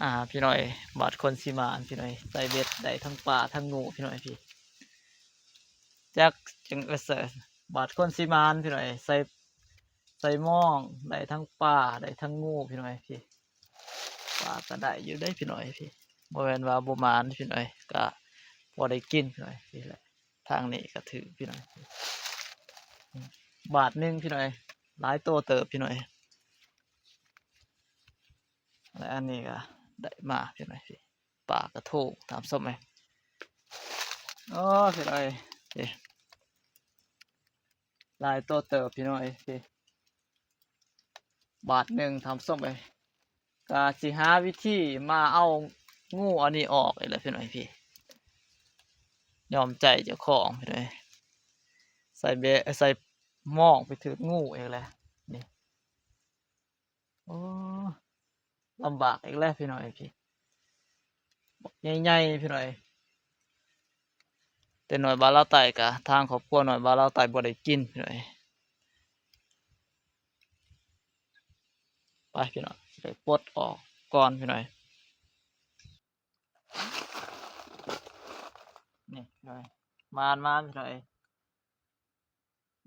ອ່າ ພີ່ນ້ອງເອີຍ ບາດຄົນຊິມານ ພີ່ນ້ອງເອີຍ ໃສ່ເບັດໄດ້ທັງປາທັງງູ ພີ່ນ້ອງເອີຍ ພີ່ ຈັກຈັ່ງເອີ້ນ ບາດຄົນຊິມານ ພີ່ນ້ອງເອີຍ ໃສ່ ໃສ່ມອງ ໄດ້ທັງປາ ໄດ້ທັງງູ ພີ່ນ້ອງເອີຍ ພີ່ ປາກໍໄດ້ຢູ່ເດ້ ພີ່ນ້ອງເອີຍ ພີ່ ບໍ່ແມ່ນວ່າບໍ່ມານ ພີ່ນ້ອງເອີຍ ກໍພໍໄດ້ກິນ ພີ່ນ້ອງເອີຍ ພີ່ແຫຼະ ທາງນີ້ກໍຖືກ ພີ່ນ້ອງເອີຍ ບາດໜຶ່ງ ພີ່ນ້ອງເອີຍ ຫຼາຍໂຕເຕີບ ພີ່ນ້ອງເອີຍ ແລະ ອັນນີ້ກໍໄດ້ມາ ພີ່ນ້ອງເອີຍ ພີ່ ປາກະໂທງ ທ່ານຜູ້ຊົມເອີຍ ໂອ້ ພີ່ນ້ອງເອີຍ ພີ່ ຫຼາຍໂຕເຕີບ ພີ່ນ້ອງເອີຍ ພີ່ ບາດໜຶ່ງ ທ່ານຜູ້ຊົມເອີຍ ກະຊິຫາວິທີມາເອົາງູອັນນີ້ອອກອີກແຫຼະ ພີ່ນ້ອງເອີຍ ພີ່ ຍອມໃຈເຈົ້າຂອງ ພີ່ນ້ອງເອີຍ ໃສ່ເບັດ ໃສ່ມອງໄປຖືກງູອີກແລ້ວ ນີ້ ໂອ້ ລຳບາກອີກແລ້ວ ພີ່ນ້ອງເອີຍ ພີ່ ບັກໃຫຍ່ໆ ພີ່ນ້ອງເອີຍ ແຕ່ໜ່ວຍບ່າວລາວໃຕ້ກະ ທາງຄອບຄົວໜ່ວຍບ່າວລາວໃຕ້ບໍ່ໄດ້ກິນ ພີ່ນ້ອງເອີຍ ໄປ ພີ່ນ້ອງ ໄດ້ປົດອອກກ່ອນ ພີ່ນ້ອງເອີຍ ນີ້ ພີ່ນ້ອງເອີຍ ມານໆ ພີ່ນ້ອງເອີຍ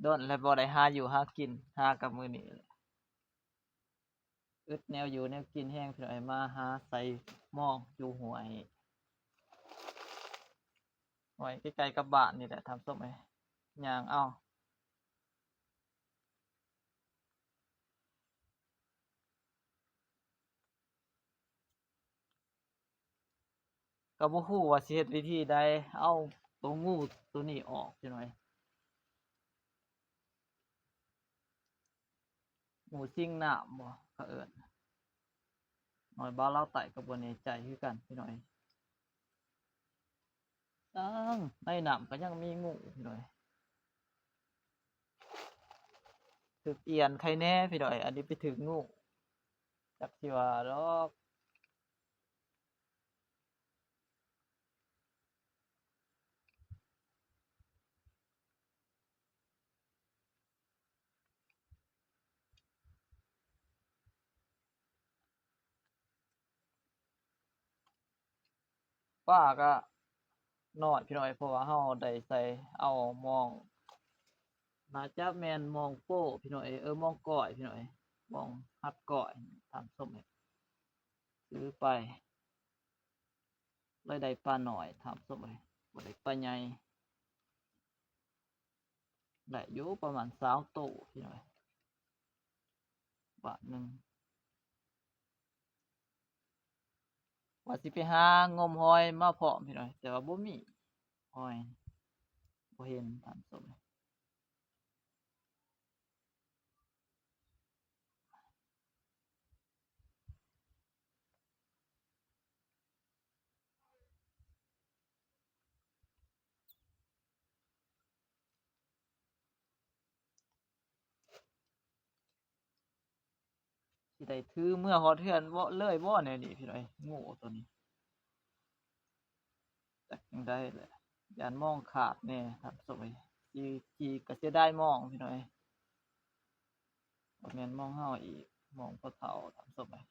ດົນແລ້ວບໍ່ໄດ້ຫາຢູ່ຫາກິນ ຫາກັບມື້ນີ້ແຫຼະ ອຶດແນວຢູ່ແນວກິນແຮງ ພີ່ນ້ອງເອີຍ ມາຫາໃສ່ມອງຢູ່ຫ້ວຍ ຫ້ວຍໃກ້ໆກັບບ້ານນີ້ແຫຼະ ທ່ານຜູ້ຊົມເອີຍ ຍ່າງເອົາ ກໍບໍ່ຮູ້ວ່າຊິເຮັດວິທີໃດ ເອົາໂຕງູໂຕນີ້ອອກ ພີ່ນ້ອງເອີຍ ງູຊິງນ້ຳບໍ່ ເຂົາເອີ້ນ ໜ່ວຍບ່າວລາວໃຕ້ກໍບໍ່ແນ່ໃຈຄືກັນ ພີ່ນ້ອງເອີຍ ຕັ້ງໃນນ້ຳກໍຍັງມີງູ ພີ່ນ້ອງເອີຍ ຖືກອຽນໄຄແນ່ ພີ່ນ້ອງເອີຍ ອັນນີ້ໄປຖືກງູ ຈັກຊິວ່າດອກ. ປາກະນ້ອຍ ພີ່ນ້ອງເອີຍ ເພາະວ່າເຮົາໄດ້ໃສ່ເອົາມອງ ໜ້າຈະແມ່ນມອງໂປ້ ພີ່ນ້ອງເອີຍ ເອີ ມອງກ້ອຍ ພີ່ນ້ອງເອີຍ ມອງຫັດກ້ອຍ ທ່ານຜູ້ຊົມເອີຍ ຖືໄປ ເລີຍໄດ້ປານ້ອຍ ທ່ານຜູ້ຊົມເອີຍ ບໍ່ໄດ້ປາໃຫຍ່ ໄດ້ຢູ່ປະມານຊາວໂຕ ພີ່ນ້ອງເອີຍ ບາດໜຶ່ງ ວ່າຊິໄປຫາງົມຫອຍມາພ້ອມ ພີ່ນ້ອງເອີຍ ແຕ່ວ່າບໍ່ມີຫອຍ ບໍ່ເຫັນ ທ່ານຜູ້ຊົມ. ຊິໄດ້ຖືເມືອຮອດເຮືອນບໍ່ ເລີຍບໍ່ແນວນີ້ ພີ່ນ້ອງເອີຍ ງູໂຕນີ້ ຈັກຈັ່ງໃດແຫຼະ ຢ້ານມອງຂາດແດ່ ທ່ານຜູ້ຊົມເອີຍ ຊິ ຊິກະເສຍດາຍມອງ ພີ່ນ້ອງເອີຍ ບໍ່ແມ່ນມອງເຮົາອີກ ມອງພໍ່ເຖົ້າ ທ່ານຜູ້ຊົມເອີຍ.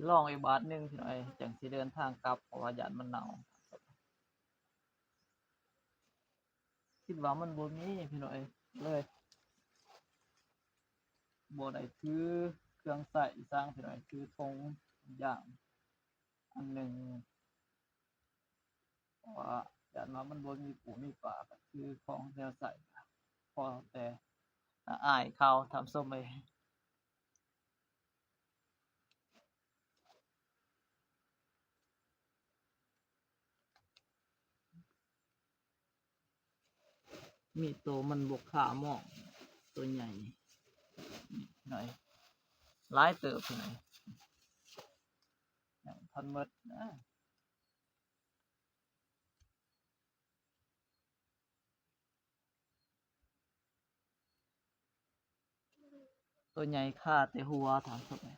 ລອງອີກບາດໜຶ່ງ ພີ່ນ້ອງເອີຍ ຈັ່ງຊິເດີນທາງກັບ ເພາະວ່າຢ້ານມັນເນົ່າ. ຄິດວ່າມັນບໍ່ມີ ພີ່ນ້ອງເອີຍ ເລີຍບໍ່ໄດ້ຖືເຄື່ອງໃຊ້ອີ່ຫຍັງ ພີ່ນ້ອງເອີຍ ຖືຖົງຢາງອັນໜຶ່ງ ເພາະວ່າຢ້ານວ່າມັນບໍ່ມີປູມີປາ ກໍຖືຂອງແນວໃຊ້ ພໍແຕ່ອາຍເຂົາ ທ່ານຜູ້ຊົມເອີຍ. ມີໂຕມັນບໍ່ຄາມອງ ໂຕໃຫຍ່ນີ້ ນີ້ໜ້ອຍ ຫຼາຍເຕີບນີ້ ຍັງບໍ່ທັນໝົດນະ. ໂຕໃຫຍ່ຄາແຕ່ຫົວ ທ່ານຜູ້ຊົມ.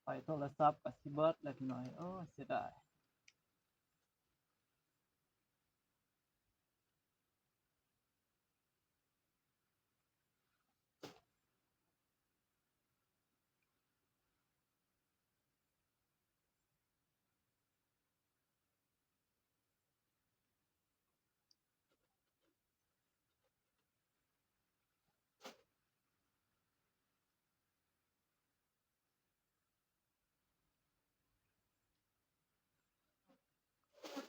ໄຟໂທລະສັບກໍຊິເບິດແລ້ວພີ່ນ້ອງ ໂອ້ ເສຍດາຍ.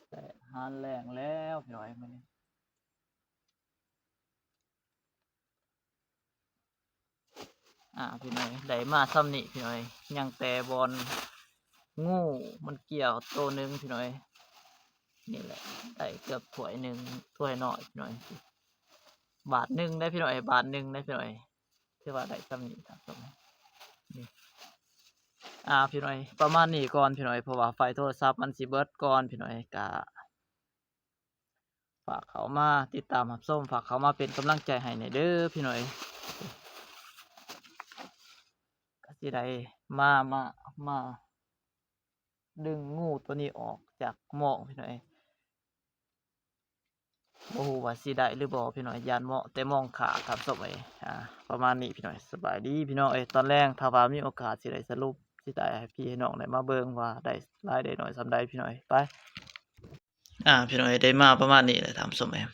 ແປດ ຫານແລງແລ້ວພີ່ນ້ອງເອີຍ ມື້ນີ້. ອ່າ ພີ່ນ້ອງເອີຍ ໄດ້ມາຊ່ຳນີ້ພີ່ນ້ອງເອີຍ ຍັງແຕ່ບ່ອນງູມັນກ່ຽວໂຕໜຶ່ງພີ່ນ້ອງເອີຍ. ນີ້ແຫຼະ ໄດ້ເກືອບຖ້ວຍໜຶ່ງ ຖ້ວຍນ້ອຍພີ່ນ້ອງເອີຍ ບາດໜຶ່ງໄດ໋ພີ່ນ້ອງເອີຍ ບາດໜຶ່ງໄດ໋ພີ່ນ້ອງເອີຍ. ຖືວ່າໄດ້ຊ່ຳນີ້ທ່ານຜູ້ຊົມ ນີ້ ອ່າ ພີ່ນ້ອງເອີຍ ປະມານນີ້ກ່ອນພີ່ນ້ອງເອີຍ ເພາະວ່າໄຟໂທລະສັບມັນຊິເບິດກ່ອນພີ່ນ້ອງເອີຍ. ກະຝາກເຂົ້າມາຕິດຕາມຮັບຊົມ ຝາກເຂົ້າມາເປັນກຳລັງໃຈໃຫ້ແດ່ເດີພີ່ນ້ອງເອີຍ ກະຊິໄດ້ມາ ມາ ມາດຶງງູໂຕນີ້ອອກຈາກມອງພີ່ນ້ອງເອີຍ. ບໍ່ຮູ້ວ່າຊິໄດ້ຫຼືບໍ່ພີ່ນ້ອງ ຢ້ານເມາະແຕ່ມອງຂາດທ່ານຜູ້ຊົມເອີຍ. ອ່າ ປະມານນີ້ພີ່ນ້ອງ ສະບາຍດີພີ່ນ້ອງເອີຍ. ຕອນແລງຖ້າວ່າມີໂອກາດຊິໄດ້ສະຫຼຸບ ຊິໄດ້ໃຫ້ພີ່ໃຫ້ນ້ອງໄດ້ມາເບິ່ງວ່າໄດ້ຫຼາຍໄດ້ໜ້ອຍສ່ຳໃດພີ່ນ້ອງເອີຍ. ໄປ ອ່າ ພີ່ນ້ອງເອີຍ ໄດ້ມາປະມານນີ້ແຫຼະທ່ານຜູ້ຊົມເອີຍ.